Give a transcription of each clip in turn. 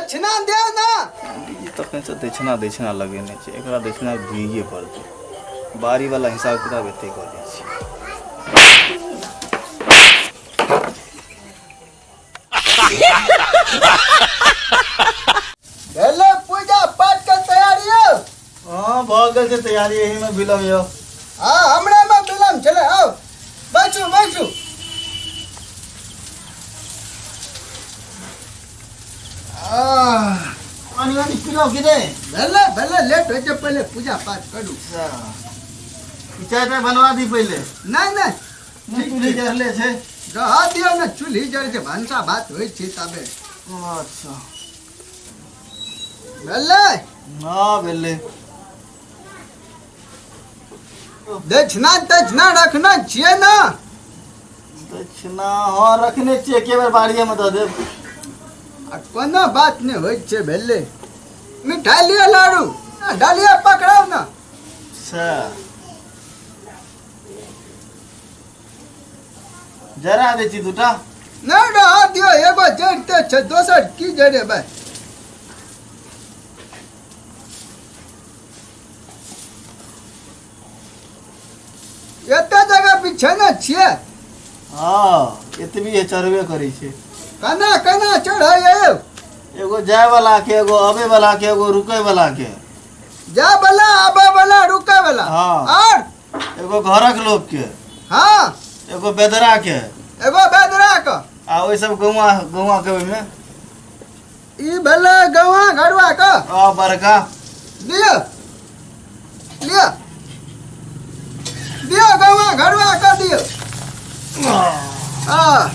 दक्षिणा दियौ ने। पंडीजी तखनसँ दक्षिणा दक्षिणा लगेने छै, एकरा दक्षिणा दियैए पड़तै। बाड़ीवला हिसाब किताब एतै कऽ दै छियै। भेलै पूजा पाठ के तैयारी यौ? हँ, भऽ गेल छै तैयारी, एहिमे विलम्ब यौ। हँ, हमरे मे विलम्ब छलै। आउ, बैसू बैसू। आह, पानि वानि पीलहुँ कि नहि? भेलै भेलै, लेट होइ छै, पहिले पूजा पाठ करू। ई चाय ताय बनवा दी पहिले? नहि नहि। नहि, चूल्ही जरले छै। रहऽ दियौ ने, चूल्ही जरै छै, भनसा भात होइ छै तबे। अच्छा। भेलै? हँ, भेलै। दक्षिणा तक्षिणा रखने छियै ने? दक्षिणा हँ, रखने छियै, एके बेर बाड़िएमे दऽ देब। आ कोनो बात नहि होइ छै। भेलै, मिठाइ लिअ, लाडू आ, डालिया पकड़ाउ ने। सएह जरा दै छी दूटा। नहि, रहऽ दियौ, एगो जड़िते छै, दोसर की जरेबै? एते जगह बिछेने छियै? हँ, एतबी है, चढ़बे करै छै। केना केना चढ़ै यौ? एगो जाय वाला के, एगो अबै वाला के, एगो रुकै वाला के। जाय वाला, आबै वाला, रुकै वाला। हँ। और एगो घरक लोक के। हँ। एगो बेदरा के। एगो बेदरा के। आ ओहि सब गौआ गौआ के ओहिमे। ई भेलै गौआ घरुआ के। आ बड़का। दियौ, लिअ, दियौ, गौआ घरुआ के दियौ। आ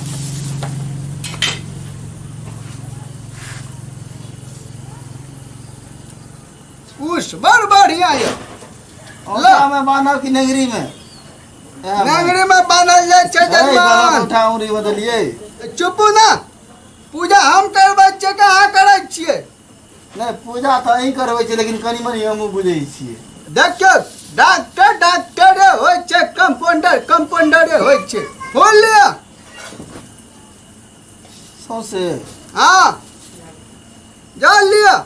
उस बड़ बढ़िया यौ। औंठा में बान्हब कि नेंगरी में? नेंगरी में बान्हल जाइ छै। जजमान, औंठा उंगरी बदलियै। चुपू ना, पूजा हम करबै छियै कि अहाँ करै छियै? नहि, पूजा तऽ अहीं करबै छियै, लेकिन कनि मनि हमहूँ बुझै छियै। देखियौ, डॉक्टर डॉक्टरे होइ छै, कम्पाउंडर कम्पाउंडरे होइ छै। खोल लिअ। सौंसे? हँ, जा लिअ।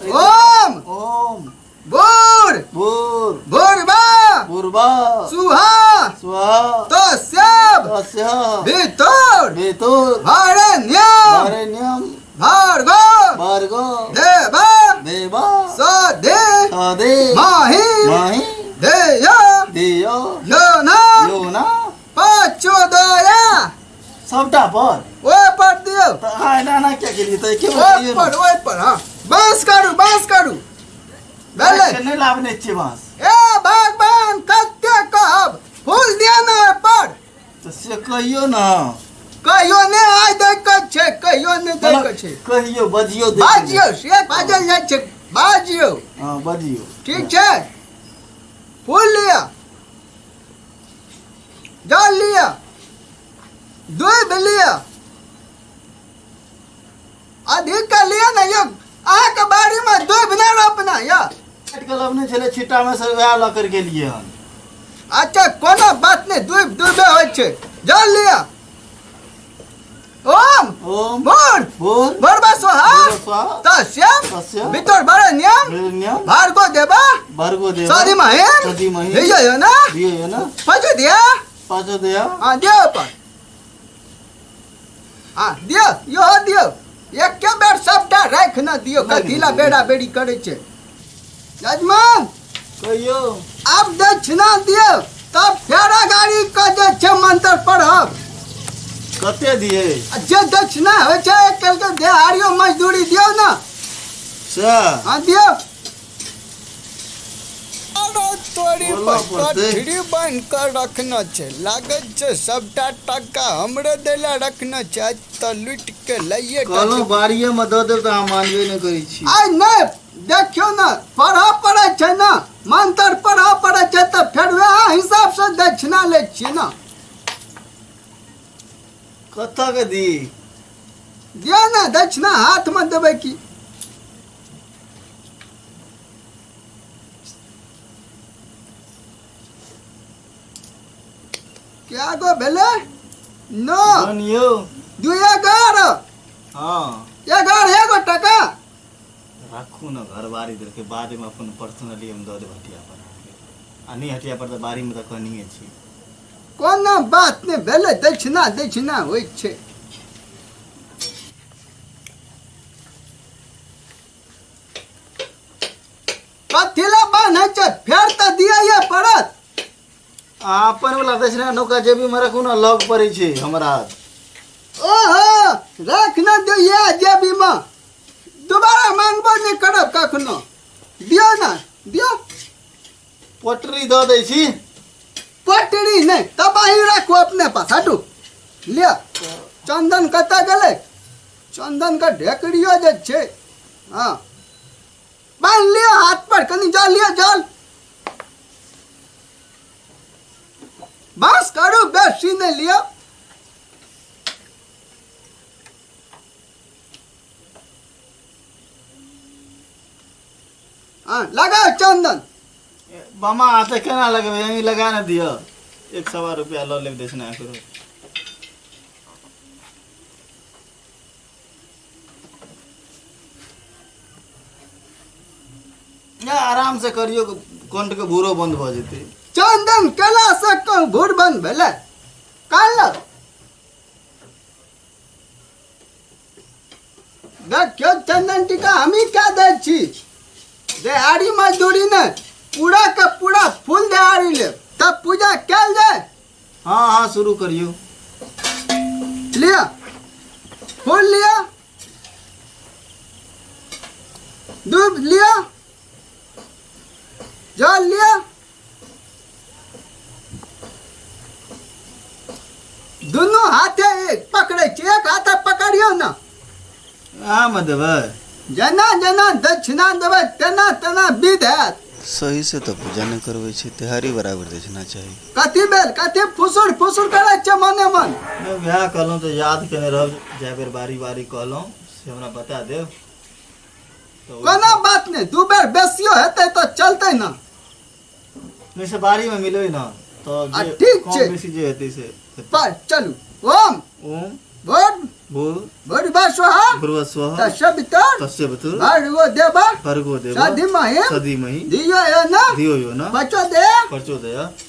ओम ओम भूर भूर भूर्वा भूर्वा सुहा स्वाहा तस्यब तस्य भीतर भीतर वरेण्यम वरेण्यम भार्गो भार्गो देवा देवा सदे सदे माहि माहि देय देय यो न यो न पाचोदया। सबटा पर? ओहि पर दियौ। तऽ अहाँ एना एना किया केलियै? तऽ एके बेर ओहि करियौ ने। पर, ओहि पर। हँ, बाँस करू, बाँस करू। भेलै? के नहि लाबने छियै बाँस। ए भगवान, कते कहब, फूल दिअ ने ओहि पर। तऽ से कहियौ ने। कहियो ने आइ दै के छै, कहियो नहि दै के छै। कहियौ, बजियौ दै के बाजियौ, से बाजल जाइ छै, बाजियौ। नहि। हँ, बजियौ। ठीक छै, फूल लिअ, जल लिअ, दूध लिअ, अधिक के लिअ ने यौ। अहाँके बाड़ीमे दूध नहि रोपना यऽ? काटि कऽ लबने छलै छिट्टामे से, वएह लऽ कर गेलियै हन। अच्छा, कोनो बात नहि, दूध दूधे होइ छै। जल लिअ। ओम ओम भोर भोर भोरबा स्वाहा स्वाहा तस्य तस्य वितर वरेण्यम वरेण्यम भार्गो देवा भार्गो देवा सधिमहि सधिमहि धियो न धियो न पचो दिया पाँचो दिया। हाँ, दियो पर। हाँ, दियो, यो दियो। एके बेर सबटा राखि न दियो। कथी ला बेड़ा बेड़ी करै छै यजमान? कहियौ। आब दक्षिणा दियौ, तब फेरा गाड़ी के जे छै मंत्र पढ़ब। कते दियै? आ जे दक्षिणा होइ छै, कल के देहारियो मजदूरी दियौ ने। सएह? हाँ, दियौ। तोरी बोलऽ पड़तै। गठरी बान्हि कऽ रखने छै, लागैत छै सबटा टका हमरे दैला रखने छै। आइ तऽ लुटि के लैये टा कहलहुँ छै। बाड़िएमे दऽ देब तऽ अहाँ मानबे नहि करै छी। आइ नहि, देखियौ ने, पढ़ऽ पड़ै छै ने, मंत्र पढ़ऽ पड़ै छै, तऽ फेर वएह हिसाबसँ दक्षिणा लै छियै ने। कतऽ के दी? दियौ ने दक्षिणा, हाथमे देबै की? क्या गो भेलै? नौ। गनियौ। दू 11। हँ। राखू ने घरबारी देलकै बादमे अपन पर्सनली हम दऽ देब हटिया पर आ नहि हटिया पर तऽ बाड़ीमे तऽ कनिए छी। कोनो बात नहि भेलै, दक्षिणा दक्षिणा होइ छै। कथी लए बान्है छै? फेर तऽ दिअ पड़त। आ अपन वाला दक्षिणा नौका जेबीमे राखू ने, लग पड़ै छै हमरा। ओहो, राख ने दिअ जेबीमे, दोबारा मांगबो नहि करब कखनो। दियौ ने, दियौ। पोटरी दऽ दै छी। पटरी नहि, तबाही राखू अपने पास। हटू, लिअ। चन्दन कतऽ गेलै? चन्दन के ढेकरियो जे छै। हँ, बान्हि लिअ हाथ पर। कनि जल लिअ, जल। बस करू, बेसी नहि लिअ। हँ, लगाउ चन्दन। बामा हाथे केना लगेबै? यहीं लगा ने दिअ। एक सवा रुपया लऽ लेब दक्षिणा करू। या आराम से करियौ, कंठ के भूरो बंद भऽ जेतै। चन्दन केला से कहूँ भूर बंद भेलै? काल देखियौ, चन्दन टीका हमही कए दै छी। देहाड़ी मजदूरी ने पूरा के पूरा फूल देहाड़ी लेब, तब पूजा कयल जाय। हाँ हाँ, शुरू करियौ। लिअ, फूल लिअ, दूध लिअ, जल लिअ। दुनू हाथे एक पकड़ै छी, एक हाथे पकड़ियौ ने। आम देबै। जेना जेना दक्षिणा देबै तेना तेना विध हैत। सही से तऽ पूजा नहि करबै छै, तिहारी बराबर दक्षिणा चाही। कथी भेल? कथी फुसुर फुसुर करै छै मने मन? नहि, वएह कहलहुँ तऽ याद केने रहब, जाय बेर बारी बारी कहलहुँ से हमरा बता देब तऽ कोनो बात नहि, दू बेर बेसियो हेतै तऽ चलतै ने। नहि, से बारीमे मिलबै ने तऽ आ जे ठीक कम छै। बेसी जे हेतै से हेतै। पर चलू, ओम ओम भोर भूर भूर्भुवः स्वः भूर्भुवः स्वः तस्य पितर तस्य पितुर भर्गो देव भर्गो देव सधिमहि सधिमहि धियो यो न धियो यो न प्रचोदयात्। प्रचोदयात्।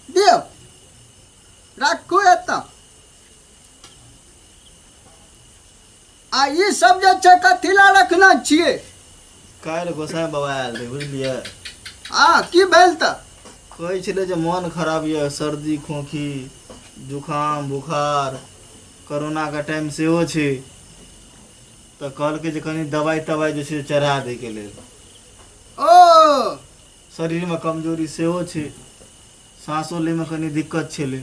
दियौ, राखू एतऽ। आ ई सब जे छै कथी ला रखने छियै? काल्हि गोसाई बाबा आयल रहै, बुझलियै? आ की भेल तऽ? कहै छलै जे मोन खराब यऽ, सर्दी खोखी जुकाम बुखार, कोरोनाके टाइम सेहो छै, तऽ कहलकै जे कनि दवाइ तवाइ जे छै चढ़ा दैके लेल। ओ शरीरमे कमजोरी सेहो छै, साँसो लैमे कनि दिक्कत छलै।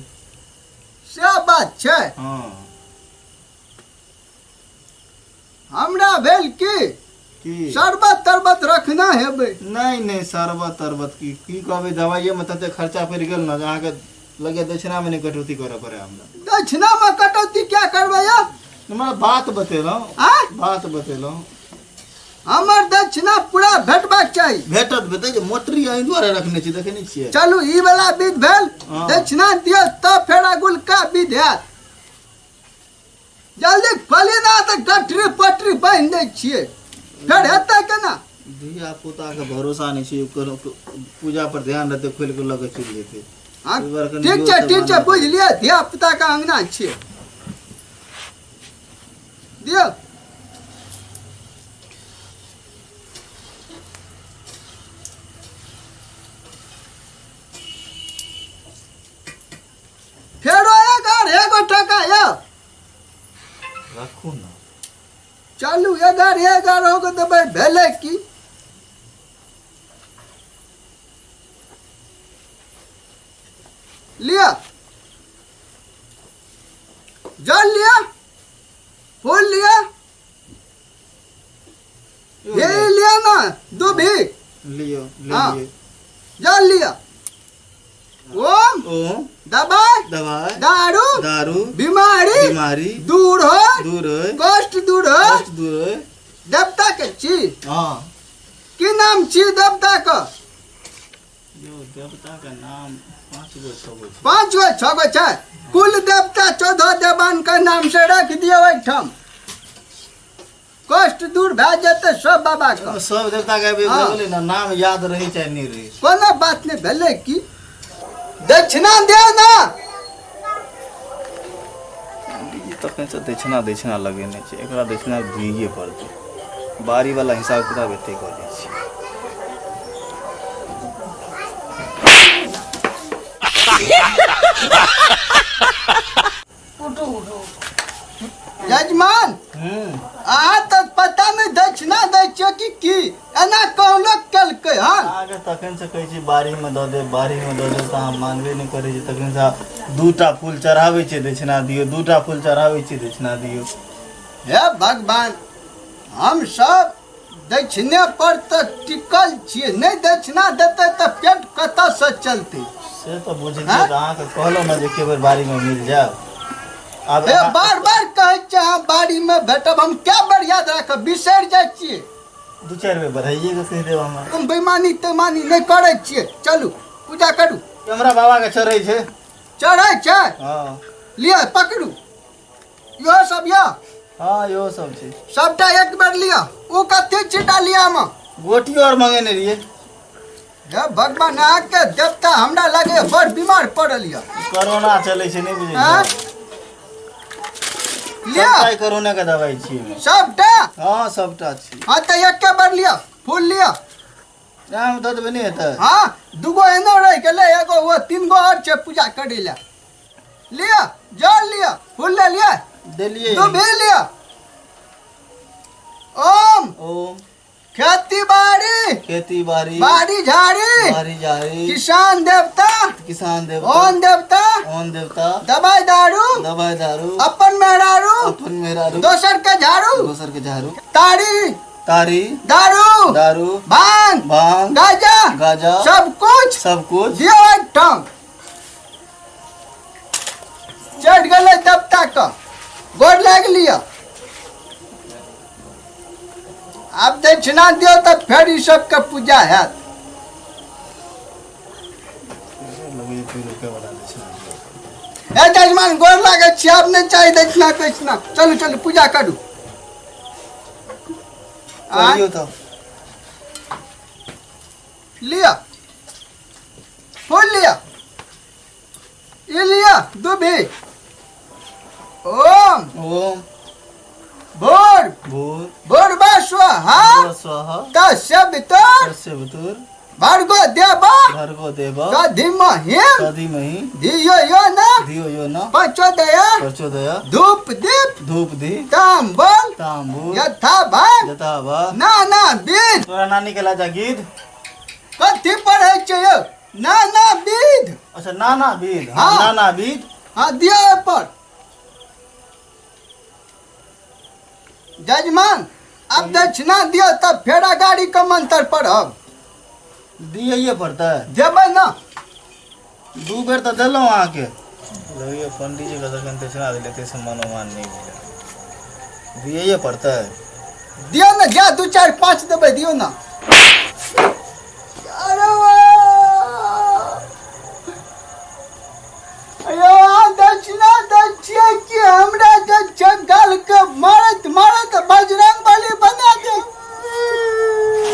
से बात छै? हँ। हमरा भेल की की शरबत तरबत रखना हेबै। नहि नहि, शरबत तरबत की की कहबै, दवाइएमे तते खर्चा पड़ि गेल ने जे अहाँके लगैए दक्षिणामे नहि कटौती करऽ पड़े हमरा। दक्षिणामे कटौती क्या करबै यौ? हमरा बात बतेलहुँ। आँय? बात बतेलहुँ। हमर दक्षिणा पूरा भेटबाक चाही। भेटत, भेटत जे मोटरी अहीं दुआरे रखने छी, देखै नहि छियै? चलू, ई वाला विध भेल। हँ। दक्षिणा दियौ तब फेर अगुलका विध हैत। जल्दी खोली ना तऽ गठरी पटरी बान्हि दै छियै, फेर हेतै केना? धिया पुताके भरोसा नहि छै, कोनो पूजा पर ध्यान रहतै, खोलि कऽ लऽ कऽ चलि जेतै। हँ, एहि बार कनि ठीक छै। जोरसँ ठीक छै। बान्हब। बुझलियै, धिया पुताके अङ्गना छियै। दियौ। फेरो एगारह एगो टका यौ। राखू ने। चलू, 11 11 गो देबै, भेलै की? लिअ, जल लिअ, फूल लिअ, ये लिअ ना दूभी। लियो ले। हाँ। लियो। जल लिअ। ओम ओम दबाई दवाई दारू दारू बीमारी बीमारी दूर हो, दूर होय, कष्ट दूर हो, कष्ट दूर होय। देवता के छी? हाँ। की नाम छी देवता के? यो देवता के नाम पाँच गो छः गो छै। पाँच गो छह गो छै। कुल देवता 14 देवान के नाम से रख दियौ एहिठाम। कष्ट दूर भए जेतै सब बाबा के। सब देवता के अभी हाँ। गेलै ने, नाम याद रही चाहे नहि रही। कोनो बात नहि भेलै की। दक्षिणा दे ना। पंडीजी तखनसँ दक्षिणा दक्षिणा लगेने छै, एकरा दक्षिणा दिए पड़तै। बाड़ी वाला हिसाब किताब एते कऽ दै छै। उठू उठू यजमान, अहाँ तऽ पता नहि दक्षिणा दै छियै कि की एना कहलो केलकै हन। अहाँके तखन से कहै छी बाड़ीमे दऽ देब, बाड़ीमे दऽ देब, तऽ अहाँ मानबे नहि करै छी। तखन से दूटा फूल चढ़ाबै छियै, दक्षिणा दियौ, दूटा फूल चढ़ाबै छियै, दक्षिणा दियौ। हे भगवान, हम सब दक्षिणे पर तऽ टिकल छियै, नहि दक्षिणा देतै तऽ पेट कतऽसँ चलतै? से तऽ बुझलियै। तऽ अहाँके कहलहुँ ने जे एके बेर बाड़ीमे मिल जायब। आब हे, बार बार कहै छियै अहाँ बाड़ीमे भेटब, हम कए बेर याद राखब? बिसरि जाइ छियै। दू चारि बेर बढ़ाइए कऽ कहि देब हमरा। हम बेईमानी तेमानी नहि करै छियै। चलू पूजा करू। हमरा बाबाके चढ़ै छै। चढ़ै छै? हँ। लिअ पकड़ू, इहो सब यऽ? हँ, इहो सब छै। सबटा एक बेर लिअ। ओ कथी छी डालियामे? गोटियो आर मंगेने रहियै। हे भगवान, अहाँके देवता हमरा लागे बड़ बीमार पड़ल यऽ। कोरोना चलै छै, नहि बुझै आँय? छियै? लिअ। सबटा कोरोना के दवाई छियै। सबटा? हँ, सबटा छी। हँ तऽ एके बेर लिअ, फूल लिअ। आम दऽ देबै, नहि हेतै? हँ, दूगो एनो रहि गेलै, एगो ओ, तीन गो आओर छै पूजा करै लए। लिअ, जल लिअ, फूल ले लिअ। देलियै। दूभी लिअ। ओम ओम खेती बाड़ी, खेती बाड़ी, बाड़ी झाड़ी, बाड़ी झाड़ी, किसान देवता, किसान देवता, ओन देवता, ओन देवता, दवाई दारू, दवाई दारू, अपन मेहरारू, अपन मेहरारू, दोसर के झाड़ू, दोसर के झाड़ू, ताड़ी, तारी, दारू, दारू, भांग, भांग, गाजा, गाजा, सब कुछ, सब कुछ दियौ एकठाम। चढ़ि गेलै देवता के, गोर लागि लिअ। आब दक्षिणा दियौ तऽ फेर ई सबके पूजा हैत। लगैए फेर रुकै वाला दक्षिणा दिअ। हे जजमान, गोर लागै छी, आब नहि चाही दक्षिणा तक्षिणा। चलू चलू, पूजा करू। आँय? करियौ तऽ। लिअ फूल, लिअ ई, लिअ दूभी। ओम ओम भोर भूर भूर्भुवः स्वः स्वः तस्य पितुर तस्य पितुर भर्गो देव भर्गो देव तधीमहि तधीमहि धियो यो न धियो यो न प्रचोदया प्रचोदया। धूप दीप धूप दीप तांबूल तांबूल यथा भाग यथा भाग नाना विध। तोरा नानी के लाजा गीत कथी पढ़ै छै यौ? नाना विध। अच्छा, नाना विध, हाँ। हाँ। नाना विध। हाँ, दियौ ओहिपर। जजमान, आब दक्षिणा दियौ तब फेर अगाड़ी के मंत्र पढ़ब। दियैये पड़तै। देबै ने? दू बेर तऽ देलहुँ अहाँके। लगैए पंडीजीके जखन दक्षिणा देलियै ताहिसँ मनोमान नहि भेलै। दियैये पड़तै। दियौ ने, जा दू चारि पाँच देबै, दियौ ने। अरे यौ, अहाँ दक्षिणा दै छियै कि हमरा जे छै गालके मारैत मारैत बजरंग बली बना दे?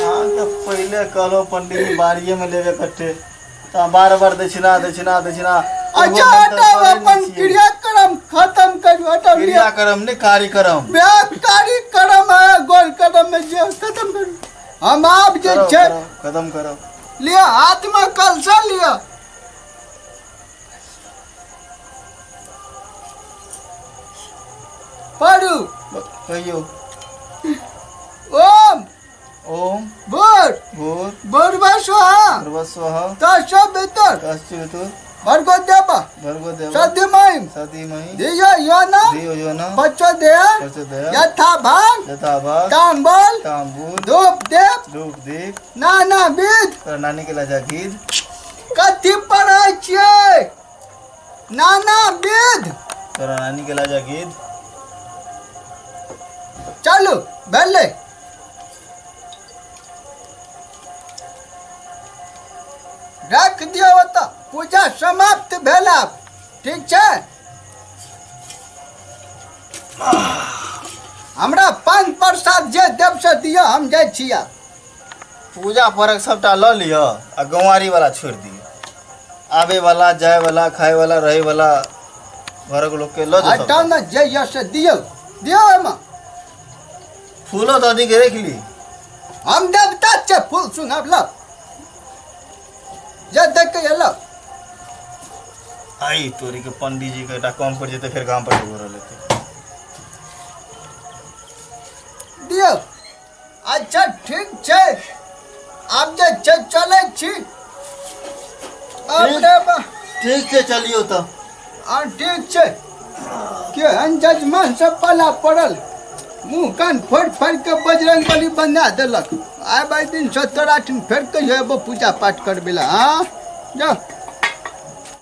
अहाँके पहिले कहलहुँ पंडीजी बाड़िएमे लेबे कट्टे, तऽ बार बार दक्षिणा दक्षिणा दक्षिणा। अच्छा हटाउ, अपन क्रियाक्रम खत्म करू, हटाउ। क्रियाक्रम नहि, कार्यक्रम। कार्यक्रम है, गोल कदम में जे खत्म करू। हम आब जे छै खत्म करब। लिअ, हाथमे कलशा लिअ। पढ़ू। कहियौ। ओम ओम भूर भूर भूर्भुवः स्वः भूर्भुवः स्वः तस्य पितुर तस्य पितुर भर्गो देव भर्गो देव सद्यमयि सदीमहि धियो यो न धियो यो न प्रचोदयात् प्रचोदयात् यथा भाग यथा भाग ताम्बूल ताम्बूल धूप दीप धूप दीप नाना विध। तोरा नानी के लाजा गीत। कथी पढ़ै छियै? नाना विध। तोरा नानी के लाजा गीत। चलू, भेलै। रख दियौ ओतऽ। पूजा समाप्त भेल आब, ठीक छै। हमरा पान प्रसाद जे देब से दिअ, हम जाइ छी आब। पूजा परक सबटा लऽ लिअ आ गंवारी वाला छोड़ि दियौ। आबे वाला, जाय वाला, खाय वाला, रहै वाला घरक लोक के लऽ जाउ। हटाउ ने, जे यऽ से दियौ, दियौ ओहिमे। फूलो दादी के राखि ली। हम देवता छै, फूल सुनाब लऽ जे देख के एलौ। आई तोरी के पंडीजी के एकटा कम पड़ि जेतै, फेर गाम पर घुरल लेतै। दियौ। अच्छा ठीक छै, आब जे छै चलै छी। बाप रे बा। ठीक छै, चलियौ तऽ। हँ ठीक छै। केहन जजमान सब पाला पड़ल, मुँह कान फोड़ि फाड़ि कऽ बजरंग बली बना देलक। आब एहि दिनसँ तोरा ठाम फेर कहियो एबो पूजा पाठ करबै लए। हँ जाउ।